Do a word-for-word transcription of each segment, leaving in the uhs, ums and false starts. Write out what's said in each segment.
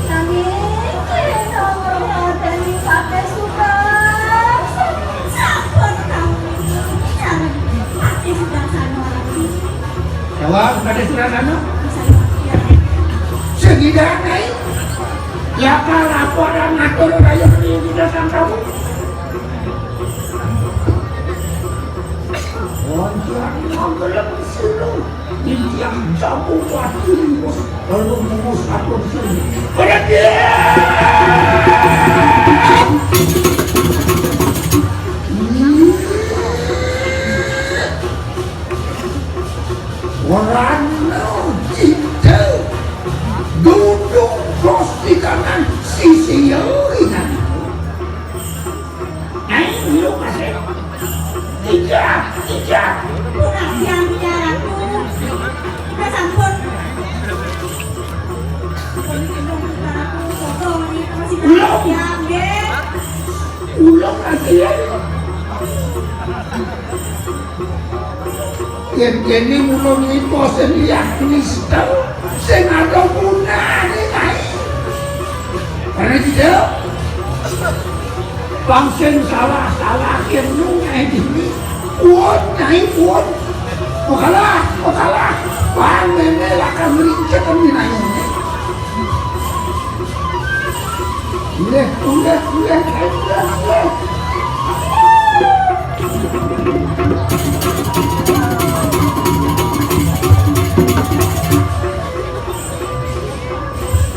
Nanging yen nomor model ing Patih Sudarsana, sampun kawinang sareng Patih Sudarsana. Jawab, Patih Sudarsana. Sing idane, ya, laporan ngatur rayuh ning kita sang tamu. Wonten gelem silu. Titiang jamu wadi mus, lalu mus atur sini. Perhatian! Warna cinta. Duduk bos di kanan sisi irinan. Ayo, lu masih. Tiga, tiga. Kurang yang tiga ratus. Kita sampun. Belum. Belum lagi ya. Yen kene mula ngipo sing liyak kristal sing ada gunane kae. Karena tidak bang sing salah-salah yen lungae dhewe. Pun, kae pun. Pokalah, pokalah. Bang ngene lakon ngrincet minane. Nggih, nggih, nggih, nggih, nggih.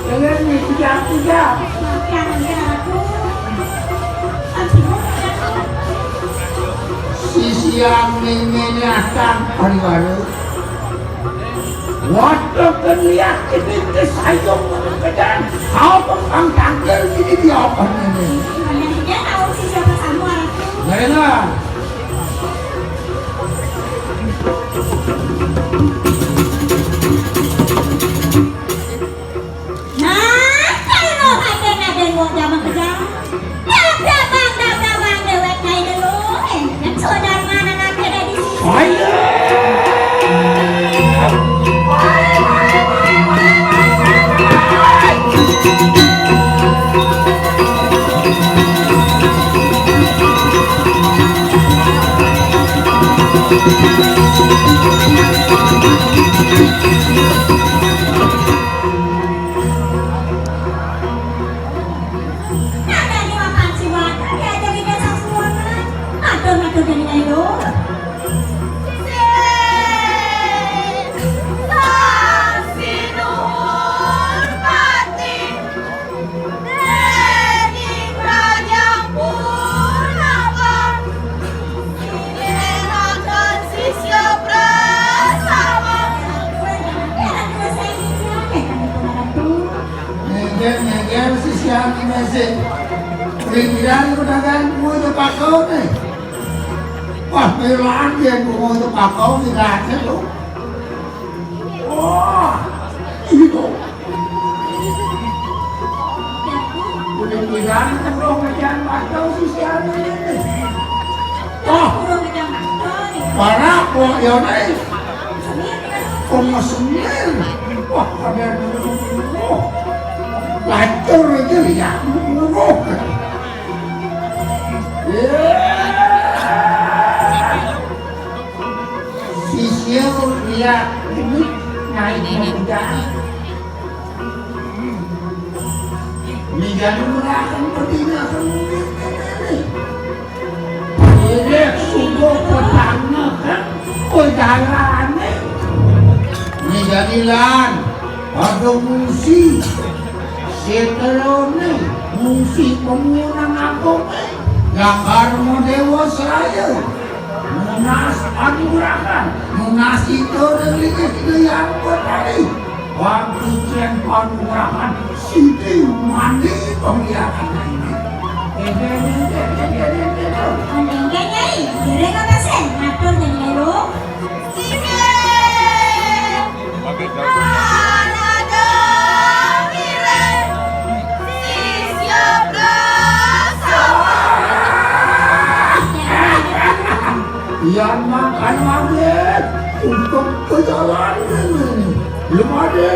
Kalian nih, tidak, tidak. Sisian ning ngene akan pariwara. Waduh, keliat ini kesayung kedan. Apa kang tangkel ini dia apa ini? Dia tahu si siapa kamu, Ratu. Baiklah. Nah, kae lho, kae aden-aden wong jaman kejang. Dabdabang, dabdabang dewek kae lho. Eh, yen saudara mana nake dadi sisi. Ayo. Nadani makan siwat, diajari desa suwungan. Aduh, aduh, dene ayo. Sing sasi nuwun pati, dening Raja Purnama. Sisya prasama. Ngeger, ngeger, sisya ini sih. Pinggiran pedagang kue tepakau nih. Wah, melaan dia kue tepakau di kaca tuh. Wah, itu. Pinggiran kue ngejar bakal sisya ini. Wah, para kok ya nih. Pemesenir. Wah, pada dulu. Lancur itu ya, bunuh. Ya. Sisya lihat ini naik muda. Ini jadi merakan pedina ini. Ini sungguh petangnya kan. Udarane. Ini jadi lan. Ada musi. Setelone. Musi pemunan agama. Yang Karma Dewa Seraya. Munas Nasi goreng iki yang berani. Waktu jen panugrahan siti mani penglihakan ini. Enggak, Nyai. Dereng apa sen? Matur, Nyai, lho. Sisya. Anak dong, sisya. Yang makan lagi untuk pejalan ini. Belum ada.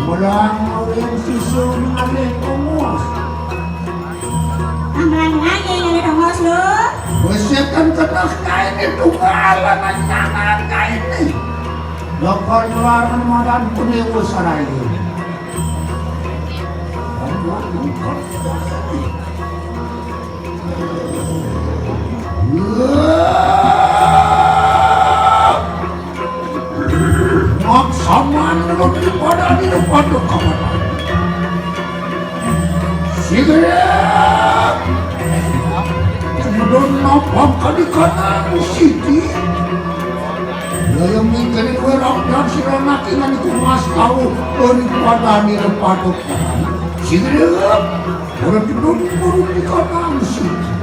Mulang ring sisung alih tongos. Amran ngai alih tongos, lho. Wis kan kenah kae ini tunggalan nyangan kae ini. Lokon luar madan pune usarayu. Maksaman ngelut di padani depan kawan. Sigrep. Kemudian nampak kali kanan Siti. Lalu mingkari werang dan siranak ingan iku mas tau daripada ni depan kawan. Sigrep. Orang duduk, orang di kanan Siti.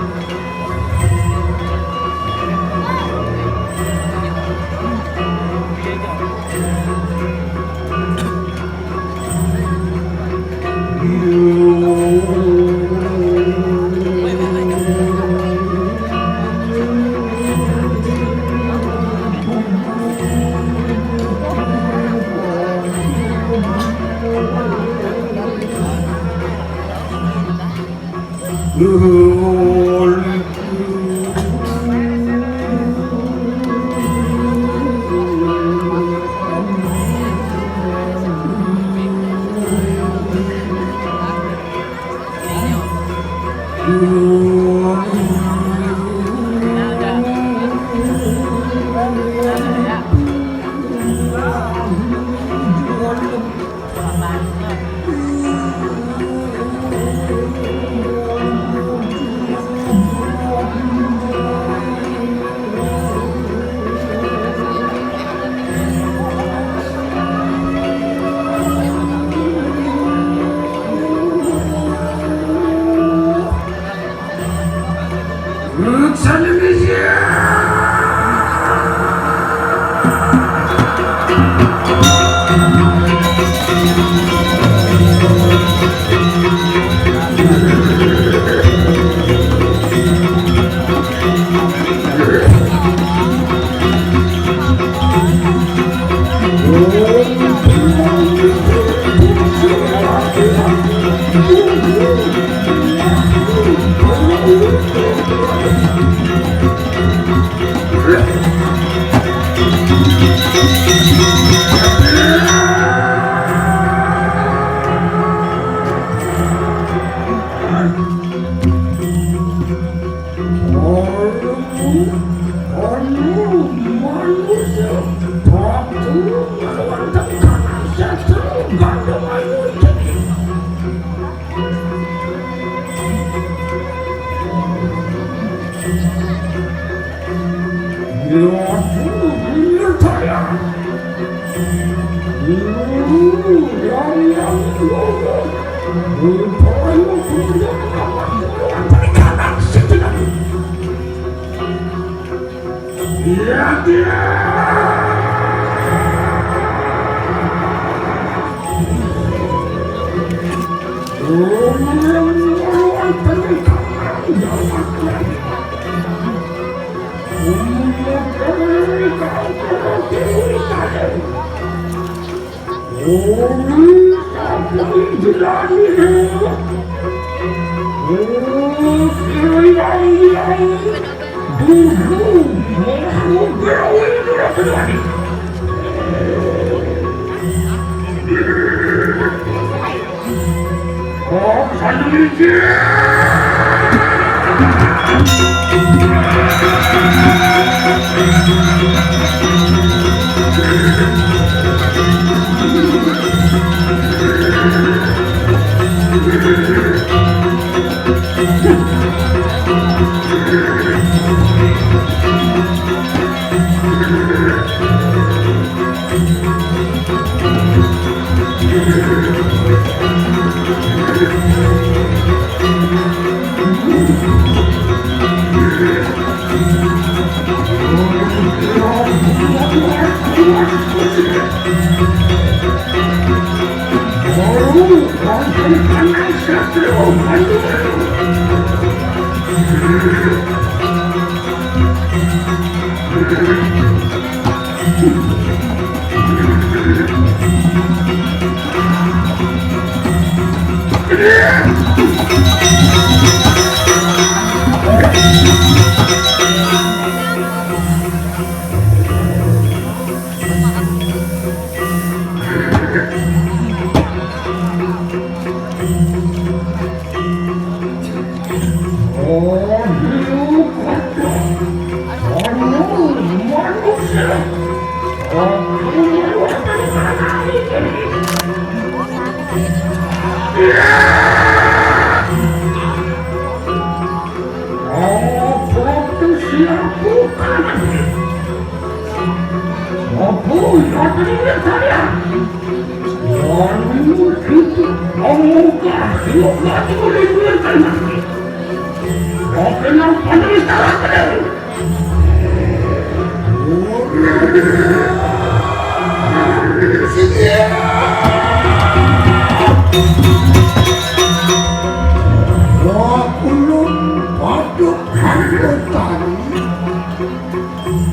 Wa kulun paduk anggotane.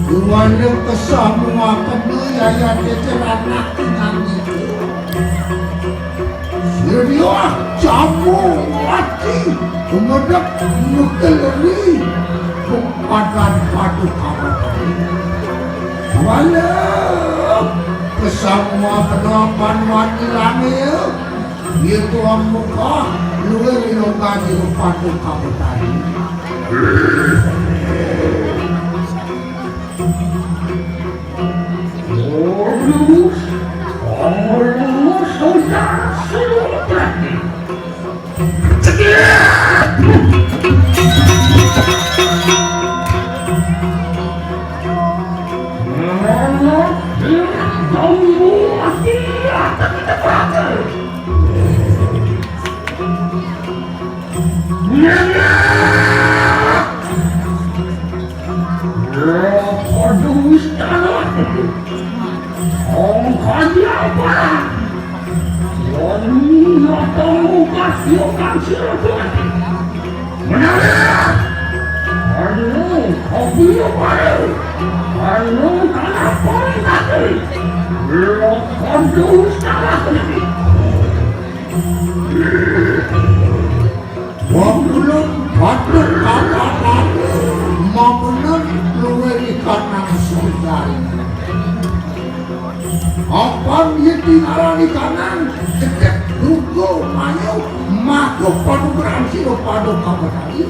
Kuwanda kesamuakena yayate celanak nanging. Siriah jamu ati gumedhek nukeleri kumpadan paduka. Wala kesamuakena pan wani lame. Yaitu ambuka luwih longgar di rupa duka betari. Lurus, lurus, saudara Senopati. Cekik! Anak, anak, bambu mati, akan kita pakai. Menarik! Anu, kopi baru. Anu, kenapa tadi? Lo kondus salah sedikit. Wong ulun patut katakan, mamenan luwih ikanang sundal. Apan yeti ngaran ikanang, cedek dugo mayu, makuk panugrahan sira pada kabetari.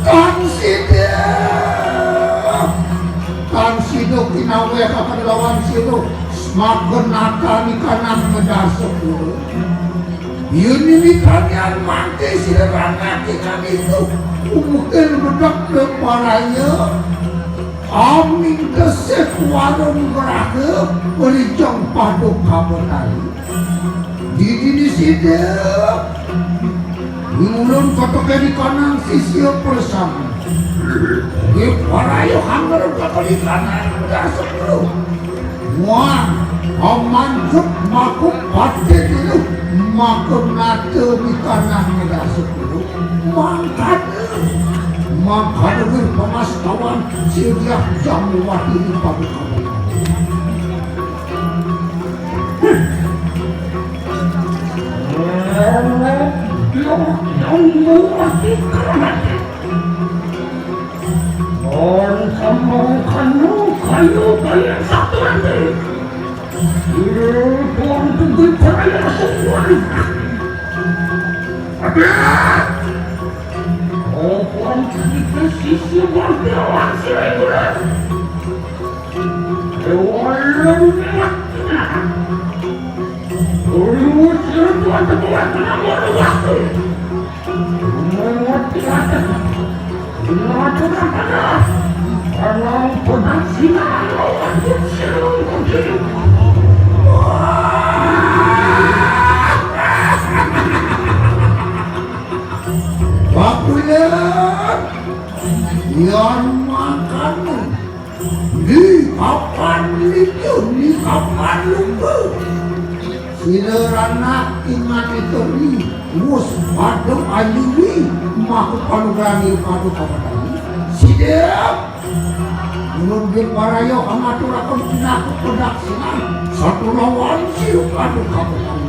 Tan sida. Tan sida kinaweh kakadalawan sira, magenatan ikanang medasa pura. Yuni mitanian mangke sira ranake kanitu, umukil bedek paraya, aming tesih warung geraha, merincang paduka betari. Didi di sida, ulun katakan ikanang sisia persami. Di paraya hangger katakan ikanang bedasa pura. Muang, pamanjuk makuk pati dulu, makuk nata di kanang ngedas sepuluh, mangkana, mangkana wir pamastawan, siriah jamu wati di paduka. On sama kanu kayu kaya satu nanti. Ini tuan tuntut saya semua. Ada. Oh, tuan kita sisi wakil wakil. Dewa lewat. Dulu sisi wakil wakil. Bakulan yang makan di kapan itu, di kapan lupa. Sira ranak ingat itu ni, mus padha aliwi maku panugrani padu kapatani. Sida nulung paraya angaturaken pinaku padaksinan satulawan sira padu kapatani.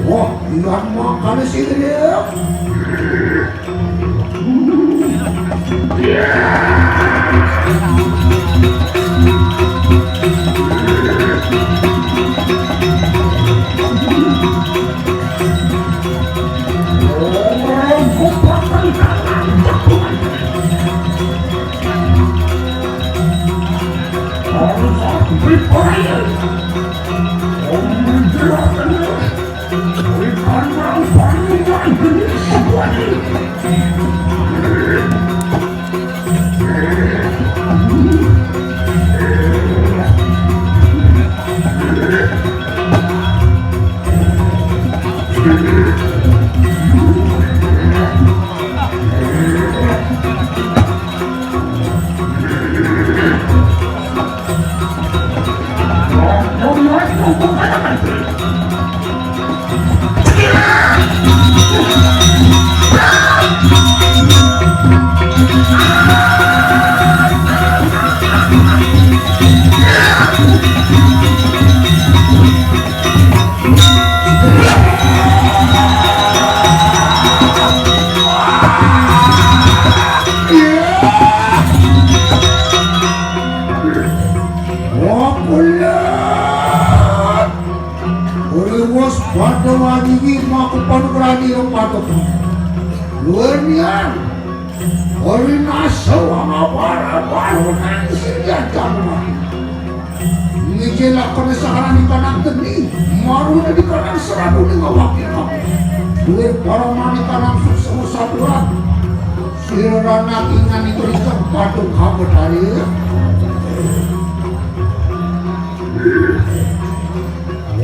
Wah, iya mah kali sih gede. Uriwos pada wanigi maku panugrani ring patuk. Luwenian. Ori naso angawara baru nang sing jajan mati. Ngije lakone sakarani kanang geni, marune dikanang serabu ning awake kamu. Duwe paramane kanang sukses saturan. Sira ranak ingan iku ring patung kabetari.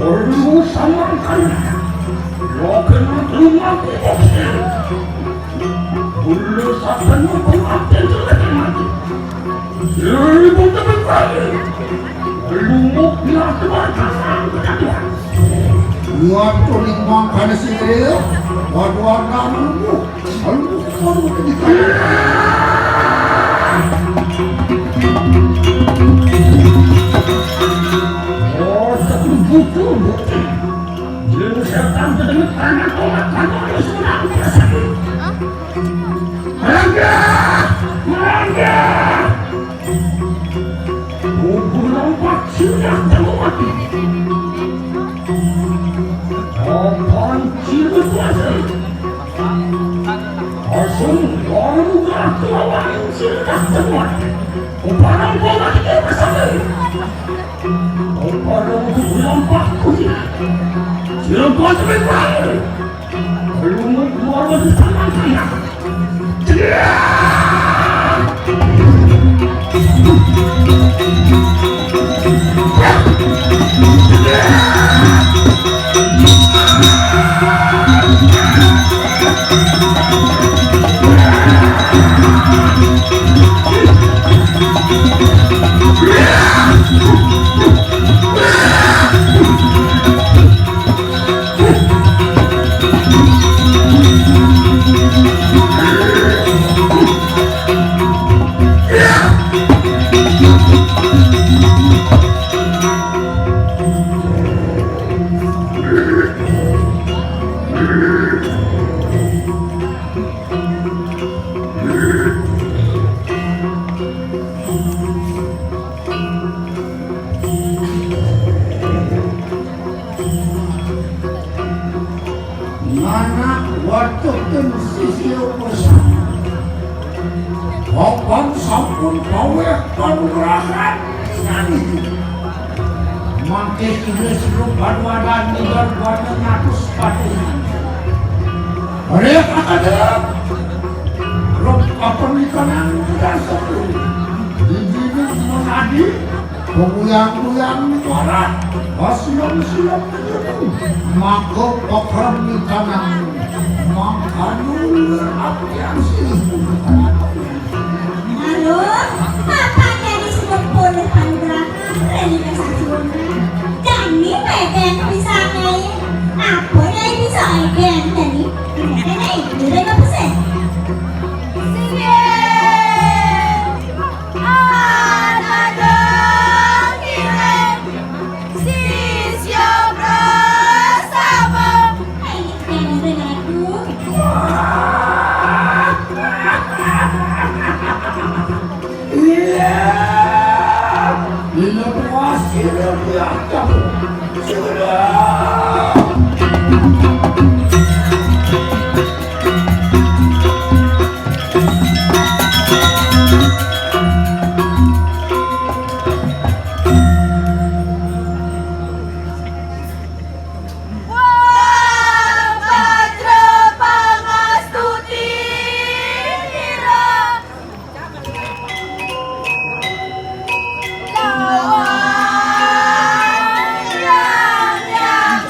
Ori samangkana. Yo kena rumah. Bulu saben pengabden jelek mati. Ibu temen kali. Lumuk biar teman kasar kedaduan. Waduh, ning mangkane sing reya. Waduh, anak lumuk. Lumuk, lumuk, lumuk. Oh, tak butuh, butuh. Jin setan kedengeran, tolak, tolak, tolak, tolak. Rangga! Rangga! Bubur lompat sudah terobati. Kapan cinta kuasa? Asal baru kelawan sudah terobati. Barang kau lagi bersama. Barang untuk lompat kuya. Siapa sebenarnya? Lumut luar biasa sama saya. Cepat! Nganak watekin sisia bersama. Papan sampun paweh panugrahan sami. Mangke Ida Sinup Paduadan ninggal wana nyatus patuh. Rek akadep. Rek apa nikanang dasar. Dijinuk menadi. Pemuyang-puyang di barat, pasilem-silem di gunung, maka pekerem di tanah, mangkana uler apian silih. Aduh, apa jadi sudah pulih panugrah, reni kasasiwon. Dani peden bisa nyai, apa nyai bisa eden, Dani? Dani, dani, dani, apa sih? Sini. Ananda kirim sisya prasama. Iya. Iya, puas, iya, puas. Sudah. Wah, Badra Pangastuti Nira. Lawan yang, yang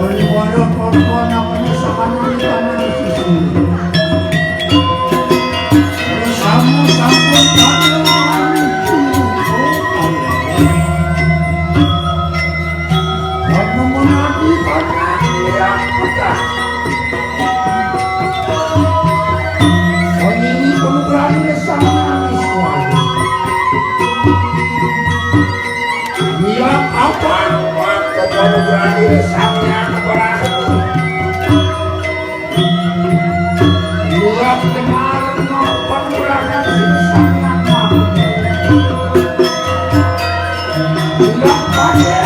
Wali-wali apa namanya sama di tanah sisi. Samu-samu tanah. Kamu menanti tanah yang pecah. Konyini penugrahan ini sama Islam. Bilang apa? Waktu penugrahan ini sama Islam. Bilang kemarin mau penugrahan ini sama Islam. Bilang pada